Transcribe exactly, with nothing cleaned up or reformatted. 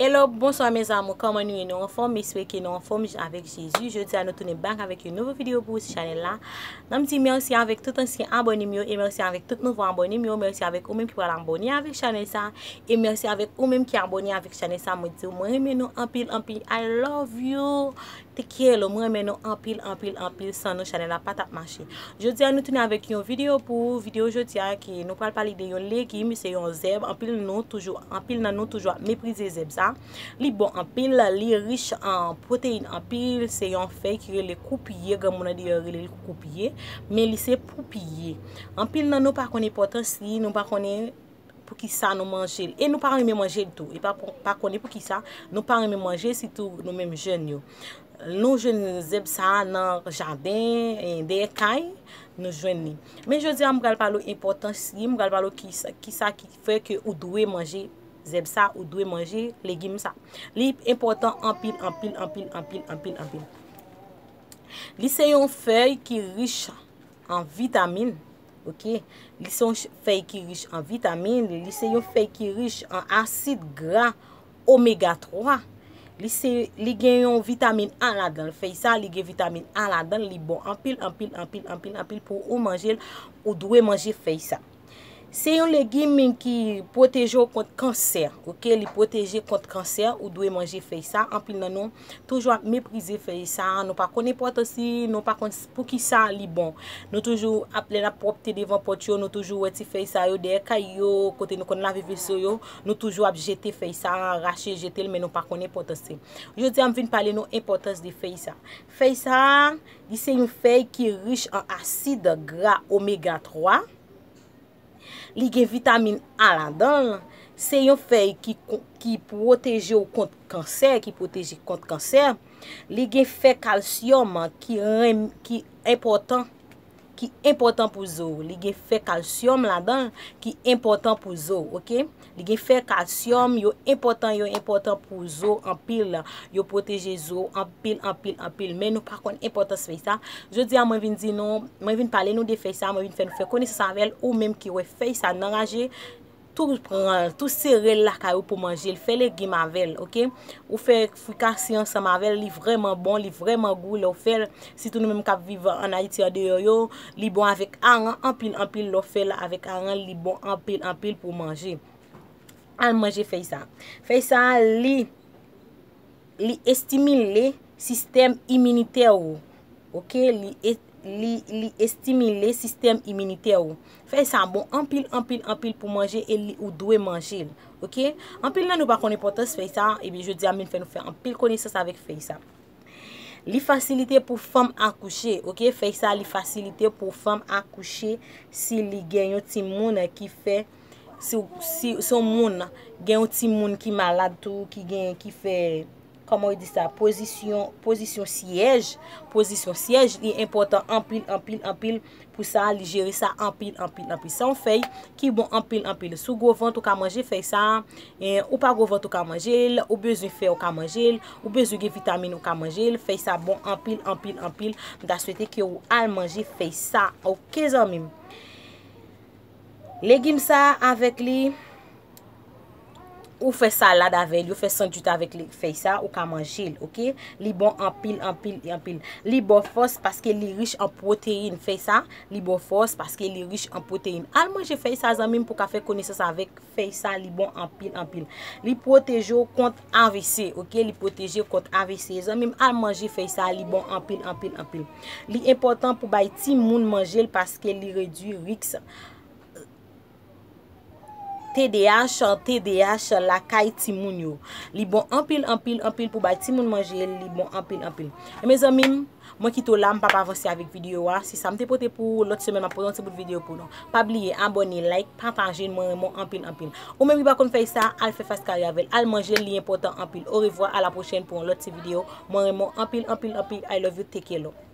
Hello, bonswa mes amours, kòman nou ye? Nou anfòm? M espere ke nou anfòm avèk Jezi. Jodi a nou tounen back avèk yon nouvo videyo pou ou sou chanèl la. Nan m di mèsi avèk tout ansyen abòne m yo e mèsi avèk tout nouvo abòne m yo. Mèsi avèk ou menm ki pral abòne avèk chanèl sa e mèsi avèk ou menm ki abòne avèk chanèl sa. Mwen di w mwen renmen nou anpil anpil. I love you. Te kyelo, mwen renmen nou anpil anpil anpil, san nou chanèl la pa t ap mache. Jodi a nou tounen avèk yon videyo pou ou. Videyo jodi a ki nou pral pale de yon legim, se yon zèb. Anpil nou toujou, anpil nan nou toujou ap meprize zèb sa. Li bon anpil, li rich an pwoteyin anpil, se yon fèy ki rele koupye, granmoun nan deyò rele l koupye, men li se poupye. Anpil nan nou pa konn enpòtans li, nou pa konnen poukisa nou manje l. E nou pa renmen manje l tou. E pa, pa konnen poukisa nou pa renmen manje, sitou nou menm jèn yo. Nou jwenn zèb sa a nan jaden, e, dèyè kay, nou jwenn li. Men jodi a, m pral pale w enpòtans li, m pral pale w kisa, kisa ki fè ke ou dwe manje zèb sa, ou dwe manje legim sa. Li enpòtan anpil, anpil, anpil, anpil, anpil, anpil. Li se yon fèy ki rich an vitamin, oke? Li se yon ch-, fèy ki rich an vitamin, li se yon fèy ki rich an asid gra omega twa. Li se, li gen yon vitamin A ladan l. Fèy sa, li gen vitamin A ladan l, li bon anpil, anpil, anpil, anpil, anpil pou ou manje l, ou dwe manje fèy sa. Se yon legim ki pwoteje w kont kansè, oke? Li pwoteje kont kansè, ou dwe manje fèy sa. Anpil nan nou toujou ap meprize fèy sa, nou pa konn enpòtans li, nou pa konn s-, poukisa li bon. Nou toujou ap, lè n ap pwòpte devan pòt yo, nou toujou wè ti fèy sa yo dèyè kay yo, kote nou konn lave veso yo, nou toujou ap jete fèy sa, rache, jete l, men nou pa konn enpòtans li. Jodi a, m vin pale nou enpòtans de fèy sa. Fèy sa, li se yon fèy ki rich an asid gra omega twa. Li gen vitamin A ladan l. Se yon fèy ki, ki pwoteje w kont kansè, ki pwoteje kont kansè. Li gen fè kalsyòm ki renm-, ki enpòtan, ki enpòtan pou zo w. Li gen fè kalsyòm ladan l ki enpòtan pou zo w, oke? Li gen fè kalsyòm, yo enpòtan, yo enpòtan pou zo anpil. Yo pwoteje zo anpil, anpil, anpil. Men nou pa konn enpòtans fèy sa. Jodi a, mwen vin di nou, mwen vin pale nou de fèy sa, mwen vin fè nou fè konesans avè l, ou menm ki wè fèy sa nan raje, tou pran l, tou sere l lakay ou pou manje l, fè legim avè l, oke? Ou fè frikase ansanm avè l, li vrèman bon, li vrèman gou lè w fè l. Sitou nou menm k ap viv ann Ayiti andeyò yo, li bon avèk aran anpil, anpil lè w fè l avèk aran, li bon anpil, anpil pou manje. Al manje fèy sa. Fèy sa, li, li estimile sistèm iminitè ou. Oke, li e-, li, li estimile sistèm iminitè ou. Fèy sa bon anpil, anpil, anpil pou manje e li, ou dwe manje l. Oke? Anpil nan nou pa konn enpòtans fèy sa, ebyen jodi a m vin fè nou fè anpil konesans avèk fèy sa. Li fasilite pou fanm akouche, oke? Fèy sa, li fasilite pou fanm akouche si li gen yon timoun ki fè, si, si, si yon moun gen yon timoun ki malad tou, ki gen, ki fè, kòman yo di sa, pozisyon, pozisyon syèj, pozisyon syèj, li enpòtan anpil, anpil, anpil pou sa, li jere sa anpil, anpil, anpil. Se yon fèy ki bon anpil, anpil. Si w gwo vant, ou ka manje fèy sa, e, ou pa gwo vant, ou ka manje l, ou bezwen fè, ou ka manje l, ou bezwen gen vitamin, ou ka manje l. Fèy sa bon anpil, anpil, anpil. M ta swete ke w al manje fèy sa, oke, zanmi m? Legim sa avèk li, ou fè salad avè l, ou fè sandwich avèk li, fèy sa, ou ka manje l, oke? Li bon anpil, anpil, anpil. Li ba w fòs paske li rich an pwoteyin. Fèy sa, li ba w fòs paske li rich an pwoteyin. Al manje fèy sa, zanmi m, pou w ka fè konesans avèk fèy sa, li bon anpil, anpil. Li pwoteje w kont A V C, oke? Li pwoteje w kont A V C. Zanmi m, al manje fèy sa, li bon anpil, anpil, anpil. Li enpòtan pou bay timoun manje l paske li redui risk T D A H, T D A H lakay timoun yo. Li bon anpil, anpil, anpil pou bay timoun manje l, li bon anpil, anpil. E mezanmi m, mwen kite w la, m p ap avanse avèk videyo a. Se sa m te pote pou ou, lòt semèn m ap pote yon ti bout videyo pou nou. Pa bliye abòne, like, pataje l, mwen renmen w anpil, anpil. Ou menm ki pa konn fèy sa, al fè fas kare avè l, al manje l, li enpòtan anpil. Orevwa, a la pwochèn pou yon lòt ti videyo. Mwen renmen w anpil, anpil, anpil. I love you, take care, love.